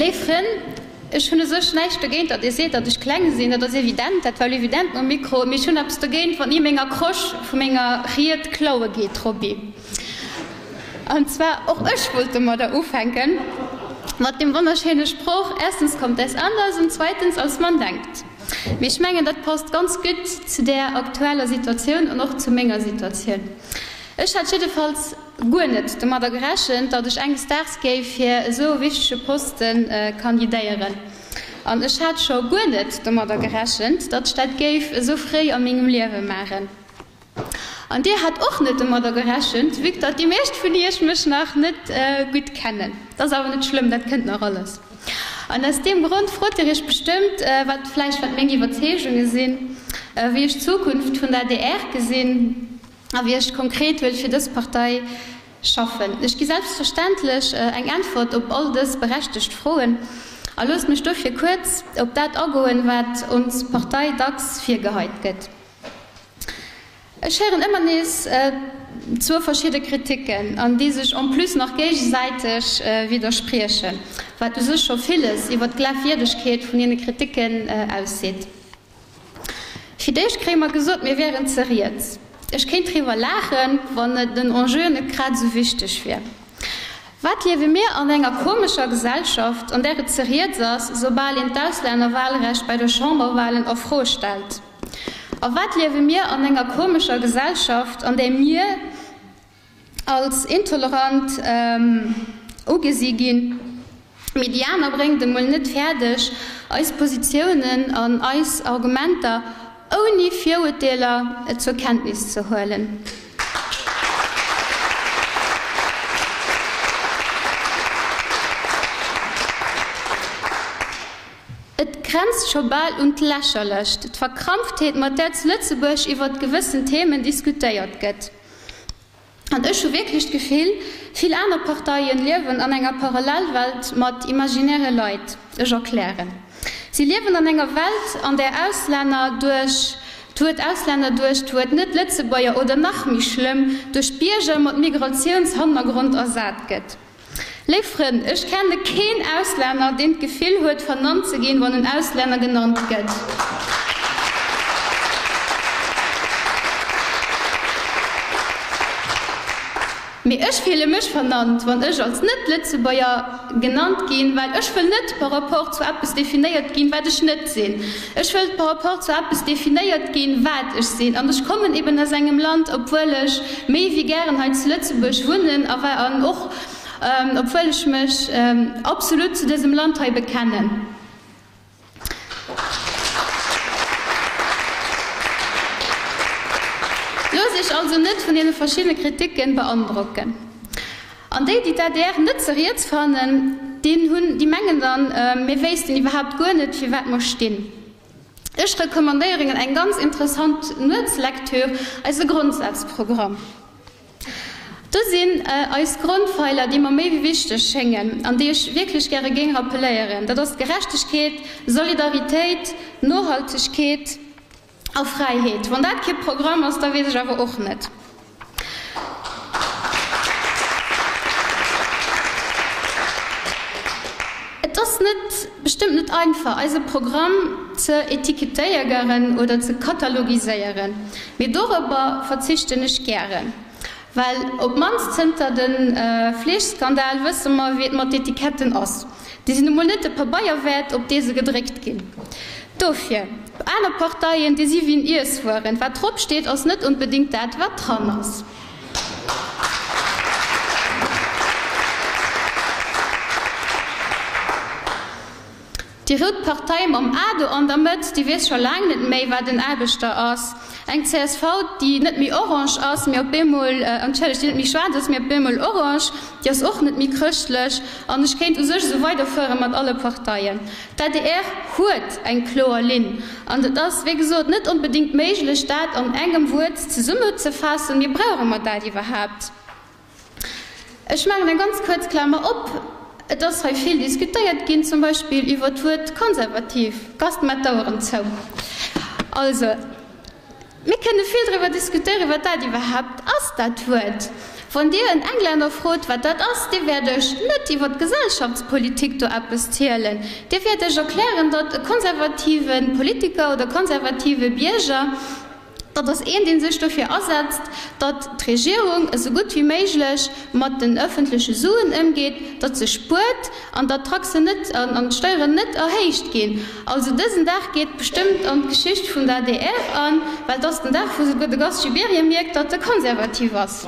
Léif Frënn, ech hunn u sech näischt dogéint, datt Dir seet, datt ech kleng sinn. Dat ass evident, dat war elo evident nom Mikro. Mee ech hunn eppes dogéint, wann Dir meng Accroche vu menger Ried klaue geet, Robby. An zwar, och ech wollt domadder ufänken, mat deem wonnerschéine Sproch, Erstens kommt es anders und zweitens als man denkt. Mee ech mengen, dat passt ganz gutt zu där aktueller Situatioun an och zu menger Situatioun. Ech hat jiddefalls guer net domadder gerechent, datt ech enges Daags géif fir esou e wichtege Poste kandidéieren. An ech hat scho guer net domadder gerechent, datt ech dat géif esou fréi a mengem Liewe maachen. An dir hat och net domadder gerechent, vue datt déi meescht vun iech mech nach net gutt kennen. Dat ass awer net schlëmm, dat kënnt nach alles. An aus deem Grond frot dir iech bestëmmt, wat vläicht wat meng Iwwerzeegunge sinn, wéi ech d'Zukunft vun der adr gesinn a wéi ech konkret wëll fir dës Partei schaffen. Ech gi selbstverständlech eng Äntwert op all dës berechtegt Froen a loosst mech dofir kuerz op dat agoen, wat ons Partei dacks virgeheit gëtt. Ech héieren ëmmer nees zwou verschidde Kriticken, an déi sech en plus nach géigesäiteg widderspriechen, wat u sech scho villes iwwer d'Glafwierdegkeet vun deene Kriticken ausseet. Fir d'éischt kréie mer gesot, mir wieren ze riets. Ech kéint driwwer laachen, wann den Enjeu net grad esou wichteg wier. Wat liewe mir an enger komescher Gesellschaft, an där et ze riets ass, soubal een d'Auslännerwahlrecht bei de Chamberwahlen a Fro stellt? A wat liewe mir an enger komescher Gesellschaft, an där mir als intolerant ugesi ginn, mee déi aner bréngt emol net fäerdeg, eis Positiounen an eis Argumenter ouni Virurteeler zur Kenntnis ze huelen? Et grenzt scho bal un d'Lächerlecht, d'Verkrampftheet, mat där zu Lëtzebuerg iwwert gewëssen Themen diskutéiert gëtt. An ech hu wierklech d'Gefill, vill aner Parteien liewen an enger Parallelwelt mat imaginäre Leit. Ech erklären, Si liewen an enger Welt, an där Auslänner duerch d'Wuert Auslänner duerch d'Wuert Net-Lëtzebuerger oder nach méi schlëmm, duerch Bierger mat Migratiounshannergrond ersat gëtt. Léif Frënn, ech kenne keen Auslänner, deen d'Gefill huet, vernannt ze ginn, wann en Auslänner genannt gëtt. Mee ech fille mech vernannt, wann ech als Net-Lëtzebuerger genannt ginn, well ech wëll net par rapport zu eppes definéiert ginn, wat ech net sinn. Ech wëll par rapport zu eppes definéiert ginn, wat ech sinn. An ech kommen eben aus engem Land, obwuel ech méi wéi gären hei zu Lëtzebuerg wunnen a och obwuel ech mech absolut zu dësem Land hei bekennen. Loosst Iech also net vun deene verschiddene Kriticken beandrocken. An déi, déi d'ADR net ze riets fannen, déi hunn, déi mengen dann, mir wéissten iwwerhaapt guer net, fir wat mer stinn. Ech recommandéieren eng ganz interessant Nuetslektür, eise Grondsazprogramm. Do sinn eis Grondfeiler, déi mer méi wéi wichteg schéngen an déi ech wierklech gäre géing rappeléieren. Dat ass Gerechtegkeet, Solidaritéit, Nohaltegkeet a Fräiheet. Wann dat kee Programm ass, da weess ech awer och net. Et ass net, bestëmmt net einfach, eise Programm ze etikettéieren oder ze katalogiséieren, mee dorobber verzichten ech gären, well op d'mannst zënter de Fleeschskandal wësse mer, wéi et mat Etiketten ass. Déi sinn emol net de Pabeier wäert, op dee se gedréckt ginn. Dofir, aner Parteien, déi si wéi en Iesswueren, wat drop steet, ass net onbedéngt dat, wat dran ass. Déi rout Partei mam A do an der Mëtt, déi weess scho laang net méi, wat en Aarbechter ass. Eng csv, déi net méi orange ass, mee op eemol, entschëllegt, déi net méi schwaarz ass, mee op eemol orange, déi ass och net méi chrëschtlech. An ech kéint u sech esou weiderfuere mat alle Parteien. D'adr huet eng kloer Linn an et ass, wéi gesot, net onbedéngt méiglech, dat an engem Wuert zesummezefaassen. Mee brauche mer dat iwwerhaapt? Ech maachen eng ganz kuerz Klamer op. Et ass hei vill diskutéiert ginn, zum Beispill iwwer d'Wuert konservativ. Gast, mat d'Oueren zou. Also. Mir kënne vill driwwer diskutéieren, wat dat iwwerhaapt ass, dat Wuert. Wann Dir en Englänner frot, wat dat ass, dee wäert Iech net iwwer d'Gesellschaftspolitik do eppes zielen. Dee wäert Iech erklären, datt e konservative Politiker oder konservative Bierger, dat ass een, dee sech dofir asetzt, datt d'Regierung esou gutt wéi méiglech mat den ëffentleche Suen ëmgeet, datt se spuert an datt d'Taxen net an d'Steieren net erhéicht ginn. Also dësen Dag geet bestëmmt an d'Geschicht vun der adr an, well et ass den Dag, wou souguer de Gast Gibéryen mierkt, datt e konservativ ass.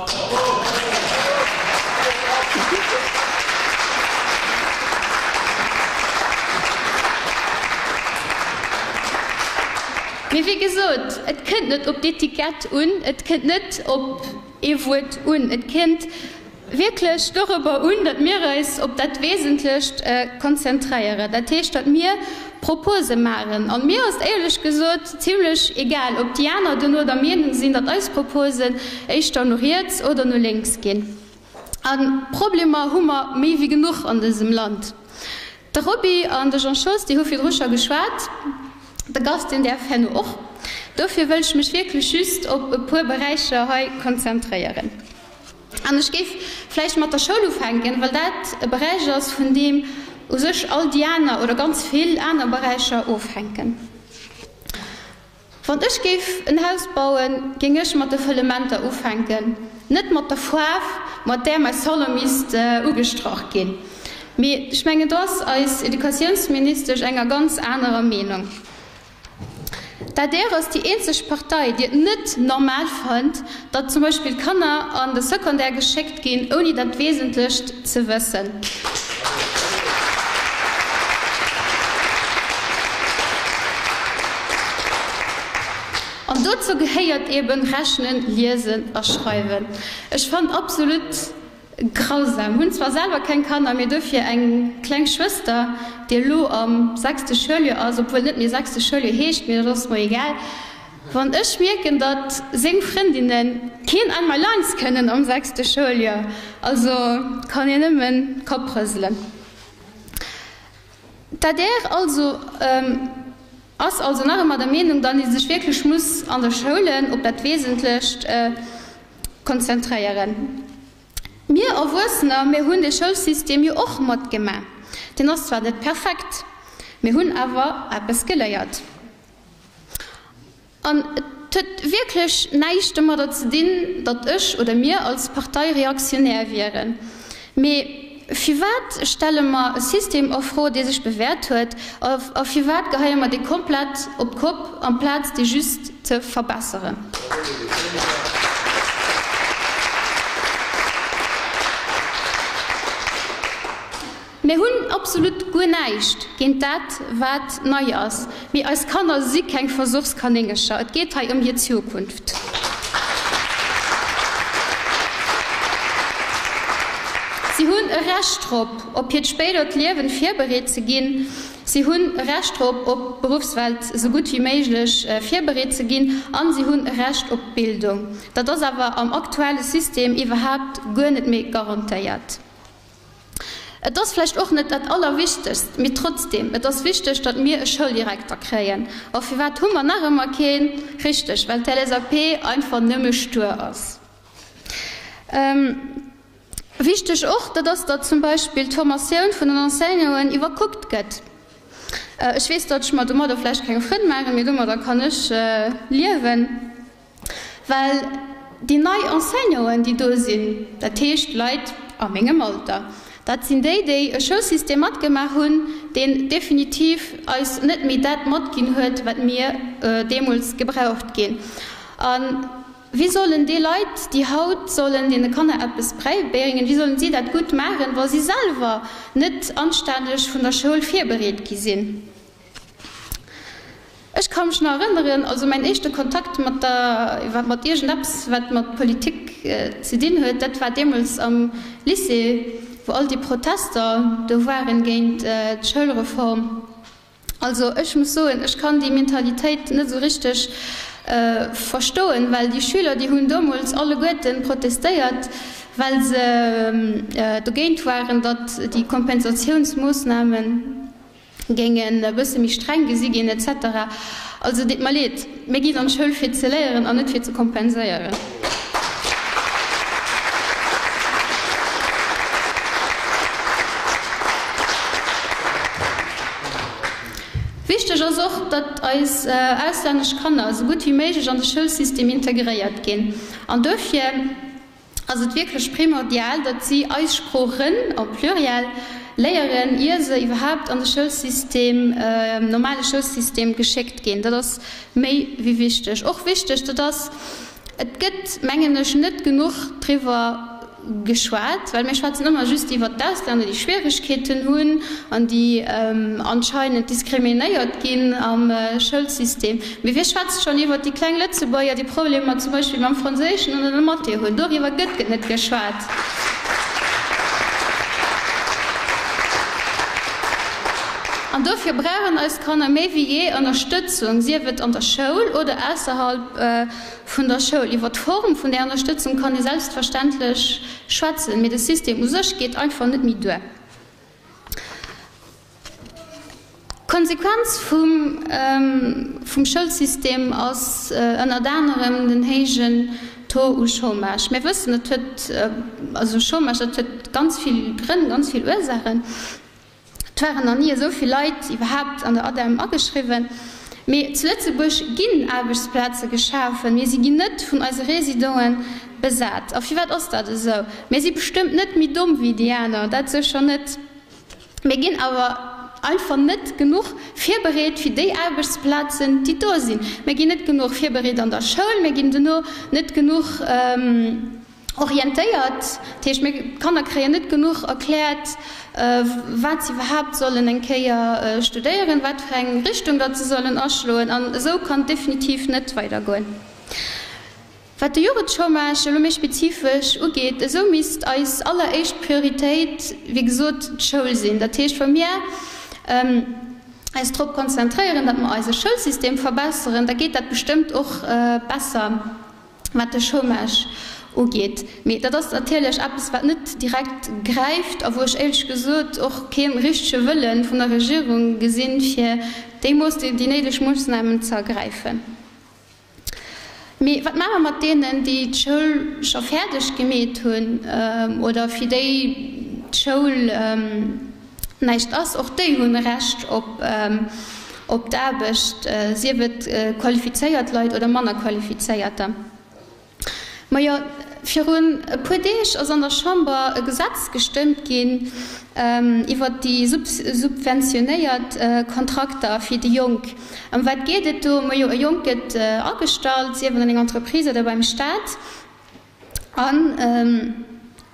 Mee wéi gesot, et kënnt net op d'Etikett un, et kënnt net op ee Wuert un, et kënnt wierklech dorobber un, datt mir eis op dat Wesentlecht konzentréieren, dat heescht, datt mir Propose maachen. An mir ass et éierlech gesot zimlech egal, ob déi aner duerno der Meenung sinn, datt eis Proposen éischter no riets oder no lénks ginn. A Problemer hu mer méi wéi genuch an dësem Land. De Roby an de Jean-Jos, déi hu virdru scho geschwat, de Gast, deen däerf herno och. Dofir wëll ech mech wierklech just op e puer Beräicher hei konzentréieren. An ech géif vläicht mat der Schoul ufänken, well dat e Beräich ass, vun deem u sech all déi aner oder ganz vill aner Beräicher ofhänken. Wann ech géif en Haus bauen, géing ech mat de Fëllementer ufänken, net mat der Faarf, mat där mäi Salon misst ugestrach ginn. Mee ech mengen, do ass eis Educatiounsministesch enger ganz anerer Meenung. D'adr ass déi eenzeg Partei, déi et net normal fënnt, datt zum Beispill Kanner an de Secondaire geschéckt ginn, ouni dat Wesentlecht ze wëssen. An dozou gehéiert eben Rechnen, Liesen a Schreiwen. Ech fannen absolut grausam, hunn zwar selwer keng Kanner, mee dofir eng kleng Schwëster, déi elo am sechste Schouljoer ass, obwuel net méi sechste Schouljoer heescht, mee dat ass mer egal. Wann ech mierken, datt seng Frëndinne keen Einmaleins kënnen am sechste Schouljoer, also kann een nëmmen Kapp rëselen. D'adr also ass also nach ëmmer der Meenung, datt ee sech wierklech muss an de Schoulen op dat Wesentlecht konzentréieren. Mir Erwuessener, mir hunn dee Schoulsystem jo och matgemaach. Deen ass zwar net perfekt, mir hunn awer eppes geléiert. An et huet wierklech näischt domadder ze dinn, datt ech oder mir als Partei reaktionär wieren. Mee firwat stelle mer e System a Fro, dee sech bewäert huet, a firwat geheie mer dee komplett op d'Kopp, amplaz dee just ze verbesseren? Mir hunn absolut guer näischt géint dat, wat nei ass, mee eis Kanner si keng Versuchskanéngercher. Et geet hei ëm hir Zukunft. Si hunn e Recht drop, op hiert spéidert Liewen virbereet ze ginn. Si hunn e Recht drop, op d'Beruffswelt esou gutt wéi méiglech virbereet ze ginn. A si hunn e Recht op Bildung. Dat ass awer am aktuelle System iwwerhaapt guer net méi garantéiert. Et ass vläicht och net dat Allerwichtegst, mee trotzdem, et ass wichteg, datt mir e Schouldirekter kréien. A firwat hu mer nach ëmmer keen? Richteg, well d'LSAP einfach nëmme stuer ass. Wichteg och, dat ass, datt zum Beispill d'Formatioun vun den Enseignanten iwwerkuckt gëtt. Ech weess, datt ech mer domadder vläicht keng Frënn maachen, mee domadder kann ech liewen. Well déi nei Enseignanten, déi do sinn, dat heescht Leit a mengem Alter, dat sinn déi, déi e Schoulsystem matgemaach hunn, deen definitiv eis net méi dat matginn huet, wat mir deemools gebraucht ginn. A wéi sollen déi Leit, déi haut sollen deene Kanner eppes bräibéringen, wéi sollen si dat gutt maachen, wa si selwer net anstänneg vun der Schoul virbereet gi sinn? Ech ka mech nach erënneren, also mäin éischte Kontakt mat der, iwwer mat iergendeppes wat mat Politik ze dinn huet, dat war deemools am Lycée, wou all déi Protester do waren géint d'Schoulreform. Also ech muss soen, ech kann déi Mentalitéit net esou richteg verstoen, well déi Schüler, déi hunn deemools alleguerten protestéiert, well se dogéint waren, datt déi Kompensatiounsmoossnamen, géingen e bësse méi streng gesi ginn et cetera. Also deet mer leed, mir ginn an d'Schoul fir ze léieren an net fir ze kompenséieren. Wichteg ass och, datt eis auslännesch Kanner esou gutt wéi méiglech an de Schoulsystem integréiert ginn. An dofir ass et wierklech primordial, datt si eis Sproochen, au pluriel, léieren, ier se iwwerhaapt an de Schoulsystem, normale Schoulsystem geschéckt ginn. Dat ass méi wéi wichteg. Och wichteg, dat ass, Et gëtt, mengen ech, net genuch driwwer geschwat, well mir schwätzen ëmmer just iwwert d'Auslänner, déi Schwieregkeeten hunn an déi anscheinend diskriminéiert ginn am Schoulsystem. Mee wie schwätzt schonn iwwert déi kleng Lëtzebuerger, déi Problemer zum Beispill mam Franséischen oder der Mathé hunn? Doriwwer gëtt net geschwat. An dofir brauchen eis Kanner méi wéi jee Ënnerstëtzung, sief et an der Schoul oder ausserhalb vun der Schoul. Iwwer d'Form vun där Ënnerstëtzung kann ee selbstverständlech schwätzen, mee de System u sech geet einfach net méi duer. D'Konsequenz vum Schoulsystem ass ënnert anerem den héijen Taux u Chômage. Mir wëssen, et huet, also Chômage, dat huet ganz vill Grënn, ganz vill Ursaachen. Et waren nach ni esou vill Leit iwwerhaapt an der ADEM ageschriwwen. Mee zu Lëtzebuerg ginn Aarbechtsplaze geschafen, mee si ginn net vun eise Residenten besat. A firwat ass dat esou? Mir si bestëmmt net méi domm wéi déi aner, dat sécher net. Mir ginn awer einfach net genuch virbereet fir déi Aarbechtsplazen, déi do sinn. Mir ginn net genuch virbereet an der Schoul, mir ginn dono net genuch orientéiert, dat heescht mir, d'Kanner kréien net genuch erkläert, wat se iwwerhaapt sollen eng Kéier studéieren, wat fir eng Richtung datt se sollen aschloen an esou kann et definitiv net weidergoen. Wat de Jugendchômage elo méi spezifesch ugeet, esou misst eis alleréischt Prioritéit, wéi gesot, d'Schoul sinn. Dat heescht, wa mir eis drop konzentréieren, datt mer eise Schoulsystem verbesseren, da geet dat bestëmmt och besser. wat de Chômage ugeet. Mee dat ass natierlech eppes, wat net direkt gräift a wou ech éierlech gesot och kee richtege Wëlle vun der Regierung gesinn, fir déi Mooss, déi néideg Moossnamen ze ergräifen. Mee wat maache mer mat deenen, déi d'Schoul scho fäerdeg gemeet hunn oder fir déi d'Schoul näischt ass? Och déi hunn e Recht op op d'Aarbecht, sief et qualifizéiert Leit oder manner qualifizéierter. Majo, virun e puer Deeg ass an der Chamber e Gesetz gestëmmt ginn iwwert déi subventionéiert Kontrakter fir déi Jonk. Ëm wat geet et do? Majo, e Jonk gëtt agestallt, sief et an enger Entreprise oder beim Staat. An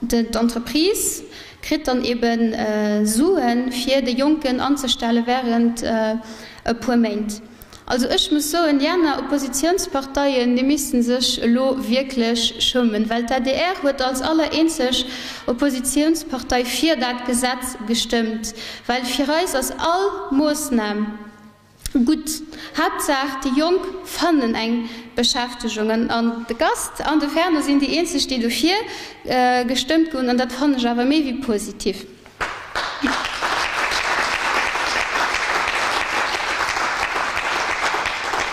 d'Entreprise kritt dann ebe Suen, fir de Jonken anzestelle während e puer Méint. Also ech muss soen, déi aner Oppositionsparteien, déi misste sech elo wierklech schummen, well d'ADR huet als allereenzeg Oppositionspartei fir dat Gesetz gestëmmt, well fir eis ass all Moossnam, Gutt, Haaptsaach déi Jonk fannen eng Beschäftegung. An de Gast an de Fernand sinn déi eenzeg, déi dofir gestëmmt hunn, an dat fannen ech awer méi wéi positiv.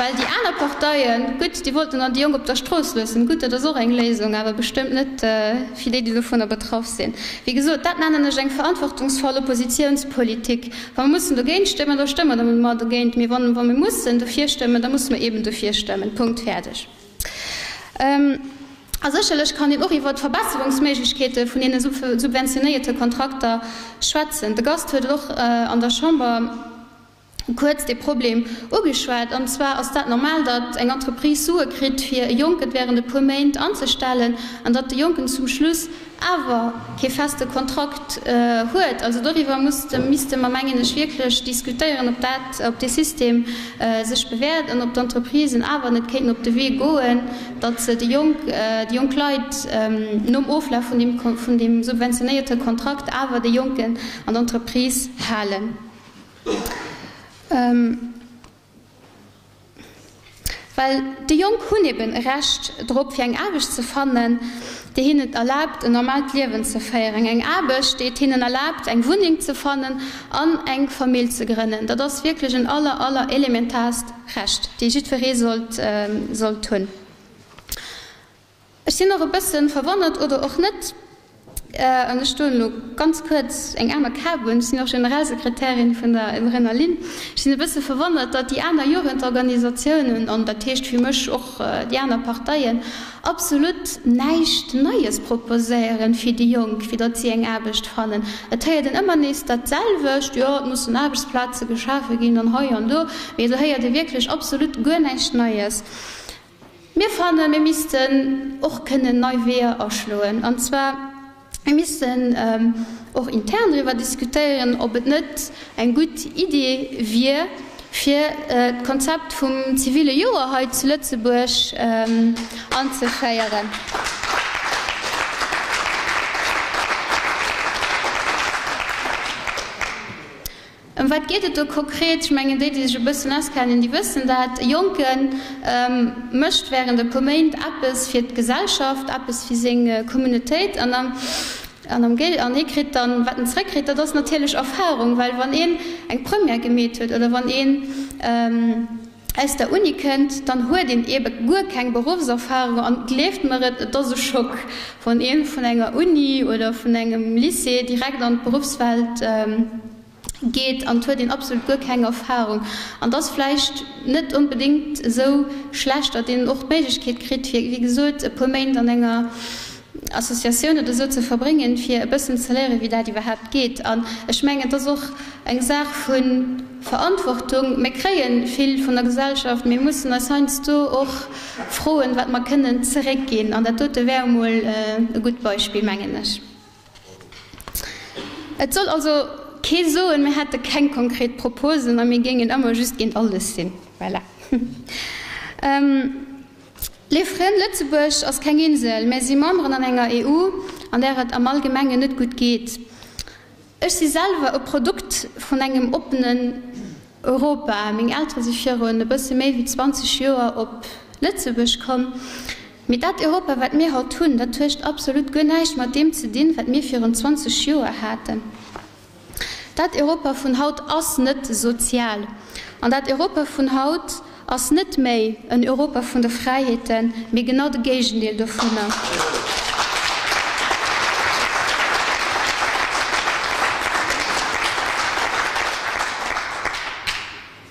Well déi aner Parteien, gutt, déi wollten dann déi Jonk op der Strooss loossen. Gutt, dat ass och eng Léisung, awer bestëmmt net fir déi, déi dovunner betraff sinn. Wéi gesot, dat nennen ech eng verantwortungsvoll Oppositionspolitik. Wa mer mussen dogéint stëmmen, da stëmme mer dogéint, mee wa mer mussen dofir stëmmen, da musse mer eeben dofir stëmmen. Punkt, fäerdeg. A sécherlech kann een och iwwert d'Verbesserungsméiglechkeete vun deene subventionéierte Kontrakter schwätzen. De Gast huet et och an der Chamber kuerz dee Problem ugeschwat. An zwar ass dat normal, datt eng Entreprise Sue kritt, fir e Jonken während e puer Méint anzestellen, an datt de Jonken zum Schluss awer kee feste Kontrakt huet. Also doriwwer musste, misste mer, mengen ech, wierklech diskutéieren, ob dat, ob dee System sech bewäert an ob d'Entreprisen awer net kéinten op de Wee goen, datt se déi jonk, déi jonk Leit nom Oflaf vun deem, vun deem subventionéierte Kontrakt awer déi Jonken an der Entreprise halen. Well déi Jonk hunn eben e Recht drop fir eng Aarbecht ze fannen. déi hinnen et erlaabt, en normaalt Liewen ze féieren. Eng Aarbecht, déi et hinnen erlaabt, eng Wunneng ze fannen an eng Famill ze grënnen. Dat ass wierklech en aller, aller elementaarst Recht, déi jiddweree sollt, sollt hunn. Ech sinn och e bësse verwonnert, oder och net, an ech doen elo ganz kuerz eng aner Kap un, ech sinn och Generalsekretärin vun der Adrenalin, ech sinn e bësse verwonnert, datt déi aner Jugendorganisatiounen, an dat heescht fir mech och déi aner Parteien, absolut näischt Neies proposéieren fir déi Jonk, fir datt si eng Aarbecht fannen. Et héiert een ëmmer nees dat selwecht, jo, et mussen Aarbechtsplaze geschafe ginn an hei an do, mee do héiert ee wierklech absolut guer näischt Neies. Mir fannen, mir missten och kënnen nei Weeër aschloen. An zwar, mir missten och intern driwwer diskutéieren, ob et net eng gutt Idee wier, fir d'Konzept vum zivile Joer hei zu Lëtzebuerg anzeféieren. Ëm wat geet et do konkret? Ech mengen, déi, déi sech e bëssen auskennen, déi wëssen dat. E Jonke mécht wärend e puer Méint eppes fir d'Gesellschaft, eppes fir seng Communautéit an am, an am Géi, an hie kritt dann, wat en zréckkritt, dat ass natierlech Erfarung, well wann een eng Première gemeet huet oder wann een aus der Uni kënnt, dann huet een eebe guer keng Beruffserfarung an gleeft mer et, et ass e Schock, wann ee vun enger Uni oder vun engem Lycée direkt an d'Beruffswelt geet an et huet een absolut guer keng Erfahrung. An et ass vläicht net onbedéngt esou schlecht, datt een och d'Méiglechkeet kritt, fir, wéi gesot, e puer Méint an enger Associatioun oder esou ze verbréngen, fir e bëssen ze léieren, wéi dat iwwerhaapt geet. An ech mengen, et ass och eng Saach vu Verantwortung. Mir kréie vill vun der Gesellschaft, mir mussen eis heiansdo och froen, wat mer kënnen zeréckginn. An dat dote wär emol e gutt Beispill, mengen ech. Et soll also kee soen, mir hätte keng konkret Proposen a mir géingen ëmmer just géint alles sinn. Voilà. Léif Frënn, Lëtzebuerg ass keng Insel. Mir si Memberen an enger EU, an där et am Allgemengen net gutt geet. Ech si selwer e Produkt vun engem oppenen Europa. Meng Eltere si virun e bësse méi wéi 20 Joer op Lëtzebuerg komm. Mee dat Europa, wat mir haut hunn, dat huecht absolut guer näischt mat deem ze dinn, wat mir virun 20 Joer haten. Dat Europa vun haut ass net sozial. An dat Europa vun haut ass net méi en Europa vun de Fräiheeten, mee genau de Géigendeel dovunner.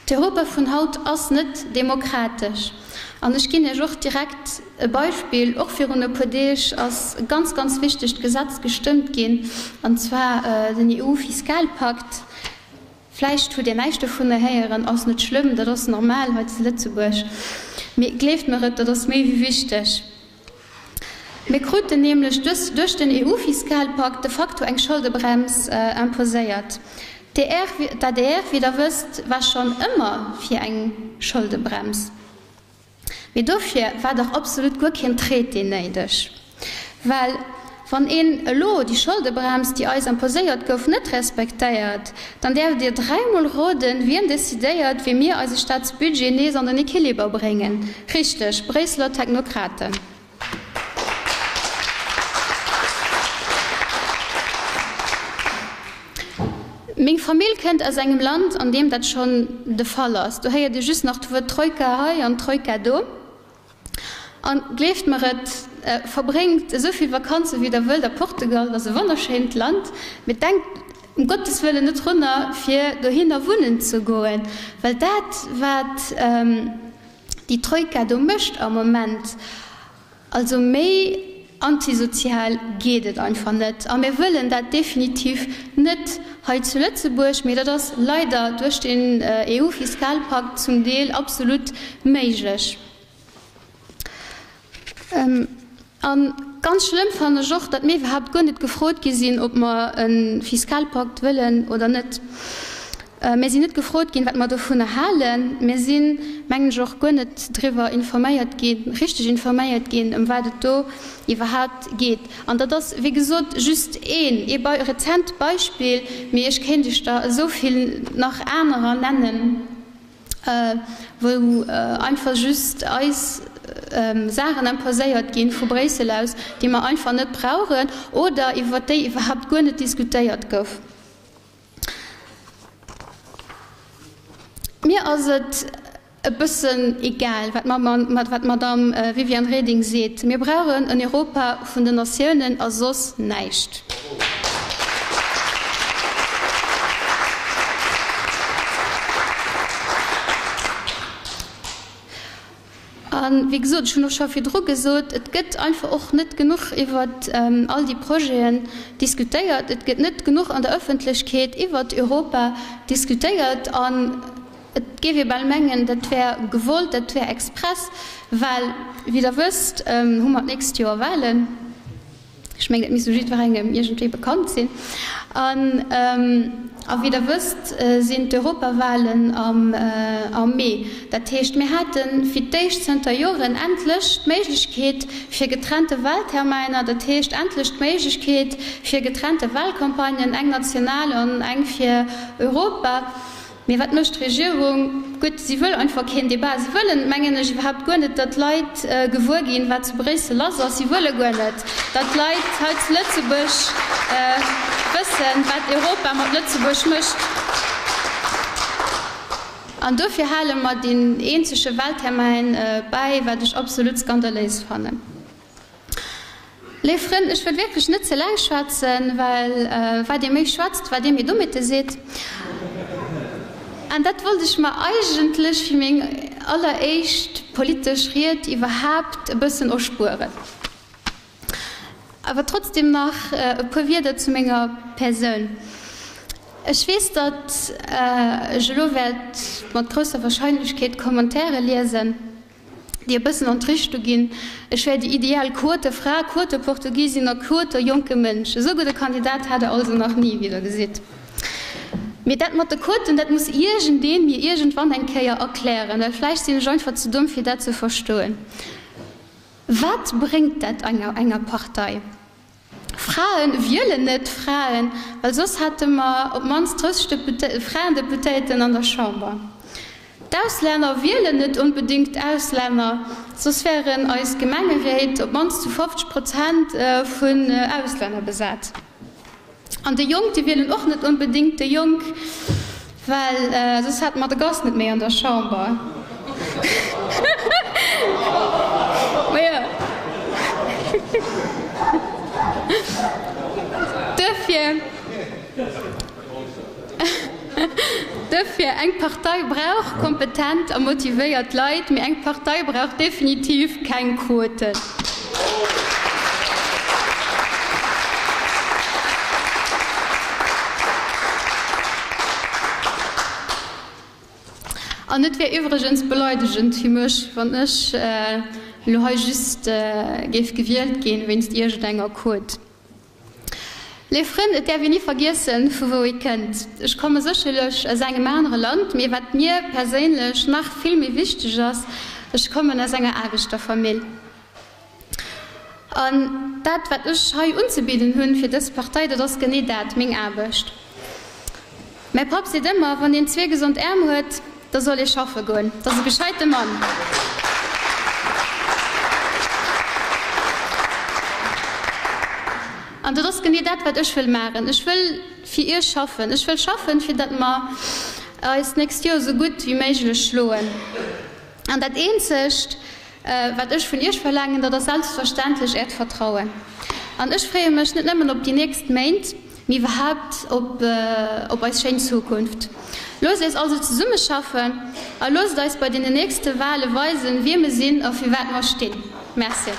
D'Europa vun haut ass net demokratesch. An ech ginn Iech och direkt e Beispill, Och virun e puer Deeg ass e ganz, ganz wichtegt Gesetz gestëmmt ginn, an zwar den EU-Fiskalpakt. Vläicht hutt Dir näischt dovunner héieren, ass net schlëmm, dat ass normal hei zu Lëtzebuerg. Mee gleeft mer et, dat ass méi wéi wichteg. Mir kruten nämlech duerch den EU-Fiskalpakt de facto eng Scholdebrems imposéiert. D'adr, wéi Der wësst, war schonn ëmmer fir eng Scholdebrems. Mee dofir war dach absolut guer keen Traité néideg. Well wann een elo déi Scholdebrems, déi eis imposéiert gouf, net respektéiert, dann däerft Dir dräimol roden, wien decidéiert, wéi mir eise Staatsbudget nees an den Equiliber bréngen. Richteg, Bréisseler Technokraten. Meng Famill kënnt aus engem Land, an deem dat schonn de Fall ass. Do héiert ee just nach d'Wuert Troika hei an Troika do. An gleeft mer et, verbréngt esou vill Vakanze wéi der wëllt a Portugal, dat ass e wonnerschéint Land, mee denkt ëm Gottes Wëllen net drunner fir dohinner wunnen ze goen, well dat wat déi Troika do mécht am Moment, also méi antisozial geet et einfach net. A mir wëllen dat definitiv net hei zu Lëtzebuerg, mee dat ass leider duerch den EU-Fiskalpakt zum Deel absolut méiglech. A ganz schlëmm fannen ech och, datt mir iwwerhaapt guer net gefrot gi sinn, ob mer e Fiskalpakt wëllen oder net. Mir sinn net gefrot ginn, wat mer dovunner halen. Mir sinn, mengen ech, och guer net driwwer informéiert ginn, richteg informéiert ginn, ëm wat et do iwwerhaapt geet. An dat ass, wéi gesot, just een, ee rezent Beispill, mee ech kéint Iech der esou vill nach anerer nennen. wou einfach just eis. Saachen imposéiert ginn vu Bréissel aus, déi mer einfach net brauchen oder iwwert déi iwwerhaapt guer net diskutéiert gouf. Mir ass et e bëssen egal, wat d'Madamm Viviane Reding seet. Mir brauchen en Europa vun den Natiounen a soss näischt. A wéi gesot, ech hunn och scho virdru gesot, et gëtt einfach och net genuch iwwer all déi Projeten diskutéiert. Et gëtt net genuch an der Ëffentlechkeet iwwert Europa diskutéiert. An et géif ee bal mengen, dat wär gewollt, dat wär express, well, wéi Der wësst, hu mer d'nächst Joer Wahlen. Ech mengen, dat misst elo jiddwerengem iergendwéi bekannt sinn. An, a wéi Der wësst, sinn d'Europawahlen am Mee. Dat heescht, mir hate fir d'éischt zënter Joren endlech d'Méiglechkeet fir getrennte Wahltermäiner, dat heescht endlech d'Méiglechkeet fir getrennte Wahlcampagnen, eng national an eng fir Europa. Mee wat mécht d'Regierung? Gutt, si wëll einfach keen Debat. Si wëllen, mengen ech, iwwerhaapt guer net, datt d'Leit gewuer ginn, wat zu Bréissel lass ass. Si wëlle guer net, datt d'Leit hei zu Lëtzebuerg wëssen, wat Europa mat Lëtzebuerg mécht. An dofir hale mer deen eenzege Wahltermäin bäi, wat ech absolut skandaléis fannen. Léif Frënn, ech wëll wierklech net ze laang schwätzen, well wat ee méi schwätzt, wat ee méi Dommheete seet. An dat wollt ech mer eigentlech fir meng alleréischt politesch Ried iwwerhaapt e bëssen erspueren. Awer trotzdem nach e puer Wierder zu menger Persoun. Ech weess, datt ech elo wäert mat grousser Wahrscheinlechkeet Commentaire liesen, déi e bëssen an d'Richtung ginn, ech wär déi ideal Quotefra, Quoteportugisin a Quotejonke Mënsch. Esou gudde Kandidat hat der also nach ni, wéi der gesitt. Mee dat mat de Quoten, dat muss iergendeen mir iergendwann eng Kéier erklären, well vläicht sinn ech einfach ze domm fir dat ze verstoen. Wat bréngt dat enger Partei? Frae wielen net Fraen, well soss hätte mer op d'mannst 30 Fraendeputéierten an der Chamber. D'Auslänner wielen net onbedéngt Auslänner, soss wären eis Gemengeréit op d'mannst zu 50 Prozent vun Auslänner besat. An déi Jonk, déi wielen och net onbedéngt déi Jonk, well soss hätte mer de Gast net méi an der Chamber. Majo. Duerfir, duerfir, eng Partei brauch kompetent a motivéiert Leit, mee eng Partei brauch definitiv keng Quoten. An et wier iwwregens beleidegend fir mech, wann ech elo hei just géif gewielt ginn wéinst iergendenger Quot. Léif Frënn, et däerf een ni vergiessen, vu wou ee kënnt. Ech komme sécherlech aus engem anere Land, mee wat mir perséinlech nach vill méi wichteg ass, ech kommen aus enger Aarbechterfamill. An dat, wat ech hei unzebidden hunn fir dës Partei, dat ass genee dat, meng Aarbecht. Mäi Papp seet ëmmer, wann een zwee gesond Äerm huet, da soll ee schaffe goen. Dat ass e gescheite Mann. An dat ass genee dat, wat ech wëll maachen. Ech wëll fir Iech schaffen. Ech wëll schaffen, fir datt mer eis d'nächst Joer esou gutt wéi méiglech schloen. An dat eenzegt, wat ech vun Iech verlaangen, dat ass selbstverständlech Äert Vertrauen. An ech freeë mech net nëmmen op déi nächst Méint, mee iwwerhaapt op eis schéin Zukunft. Loosst eis also zesummeschaffen a loosst eis bei deenen nächste Wahle weisen, wie mir sinn a fir wat mer stinn. Merci.